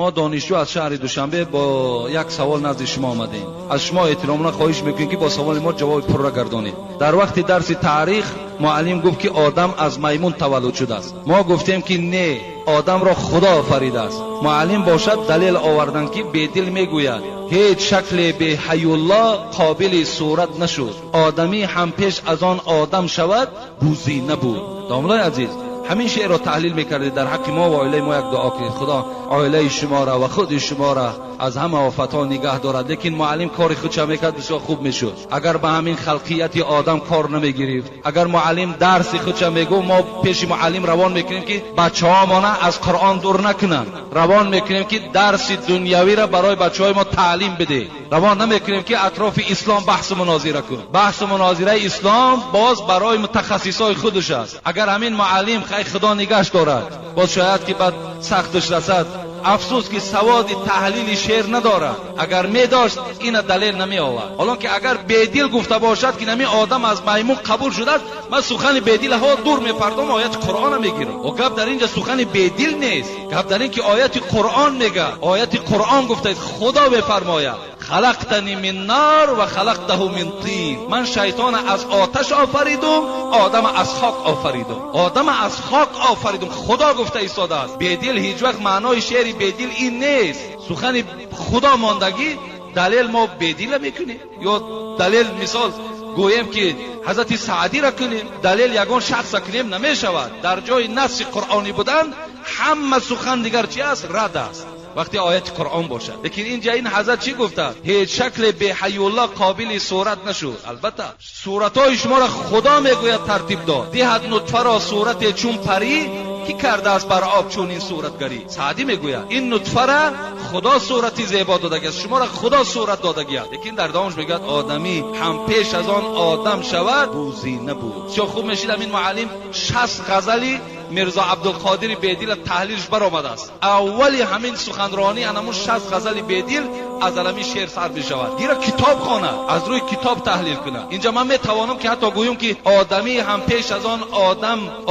Мо донишҷӯ аз шаҳри Душанбе бо як савол назди шумо омадем. Аз шумо эҳтиромона хоҳиш мекунем, ки бо саволи мо ҷавоби пурра гардонед. Дар вақти дарси таърих муаллим гуфт, ки одам аз маймун таваллуд шудааст. Мо гуфтем, ки не, одамро Худо офаридааст. Муаллим бошад далел овардан, ки Бедил мегӯяд: ҳеҷ шакле бе ҳайюлло қобили сурат нашуд. Одамӣ ҳам пеш аз он одам шавад, бузӣ набуд. Домлаи азиз, ҳамин шеърро таҳлил мекардед, дар ҳаққи мо ва оилаи мо як дуо кунед. Худо оилаи шуморо ва худи шуморо аз ҳама офатҳо нигаҳ дорад. Лекин муаллим кори худша мекард, бисёр хуб мешуд. Агар ба ҳамин халқияти одам кор намегирифт, агар муаллим дарси худша мегуфт, мо пеши муаллим равон мекунем, ки бачаҳомона аз Қуръон дур накунанд. Равон мекунем, ки дарси дунявиро барои бачаҳои мо таълим бидеҳ. Равон намекунем, ки атрофи ислом баҳсу мунозира кун. Баҳсу мунозираи ислом боз барои мутахассисои худаш аст. Агар ҳамин муаллим, хай, Худо нигаҳш дорад, боз шояд ки баъд сахташ расад. Афсӯс, ки саводи таҳлили шеър надорад. Агар медошт, ина далел намеовард. Ҳоло ки агар Бедил гуфта бошад, ки нами одам аз маймун қабул шудааст, ман сухани Бедилҳо дур мепардом, ояти Қуръона мегирам. О, гап дар инҷа сухани Бедил нест, гап дар ин ки ояти Қуръон мега. Ояти Қуръон гуфтаед, Худо мефармояд: халақтани мин нар ва халақтаҳу мин тин. Ман шайтона аз оташ офаридум, одама аз хок офаридум. Одама аз хок офаридум, Худо гуфта истодааст. Бедил ҳеҷ вақт, маънои шеъри Бедил ин нест. Сухани Худо мондагӣ далел мо Бедила мекунем ё далел, мисол гӯем, ки ҳазрати Саъдиро кунем далел, ягон шахса кунем, намешавад. Дар ҷои насси қуръонӣ будан ҳама сухан дигар чи аст? Рад аст, вақте ояти Қуръон бошад. Лекин инҷа ин ҳазрат чӣ гуфта? Ҳеҷ шакле бе ҳайюлло қобили сурат нашуд. Албатта, суратҳои шуморо Худо мегӯяд тартиб дод. Диҳад нутфаро сурате чун парӣ, ки кардааст бар об чунин суратгарӣ. Саъдӣ мегӯяд, ин нутфара Худо сурати зебо додагиаст, шуморо Худо сурат додагиаст. Лекин дар давомаш мегӯяд: одамӣ ҳам пеш аз он одам шавад, бузӣ набуд. Бисёр хуб мешид, ҳамин муаллим 60 ғазали Мирзо Абдулқодири Бедила таҳлилш баромадааст. Аввали ҳамин суханронӣ анамун 60 ғазали Бедил аз алами шеър сар мешавад. Гира китоб хонад, аз рӯи китоб таҳлил кунад. Инҷа ман метавонам, ки ҳатто гӯям, ки одамӣ ҳам пеш аз он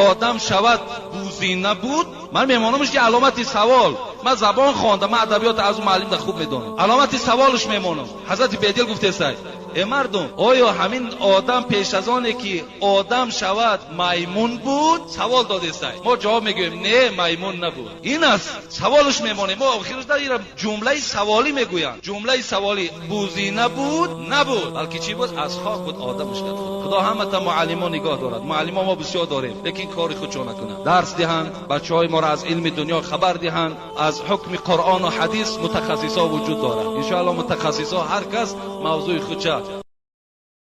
одам шавад, бузӣ набуд. Ман мемонамш ки аломати савол. Ман забон хондам, ман адабиёт аз муаллим да хуб медонам. Аломати саволш мемонам. Ҳазрати Бедил гуфтесай: э мардум, оё ҳамин одам пеш аз оне ки одам шавад, маймун буд? Савол додесай. Мо ҷавоб мегӯем: не, маймун набуд. Ин аст, саволш мемонем. Мо охираш ира ҷумлаи саволӣ мегӯянд. Ҷумлаи саволӣ: бузӣ набуд, набуд, балки чӣ буд? Аз хок буд, одамш кард. Худо ҳамата муаллимо нигоҳ дорад. Муаллимо мо бисёр дорем, лекин кори худшо накунанд, дарс диҳанд, бачаҳои моро аз илми дунё хабар диҳанд, аз ҳукми Қуръону ҳадис. Мутахассисо вуҷуд дорад, иншоалло. Мутахассисо ҳар кас мавзӯи худша.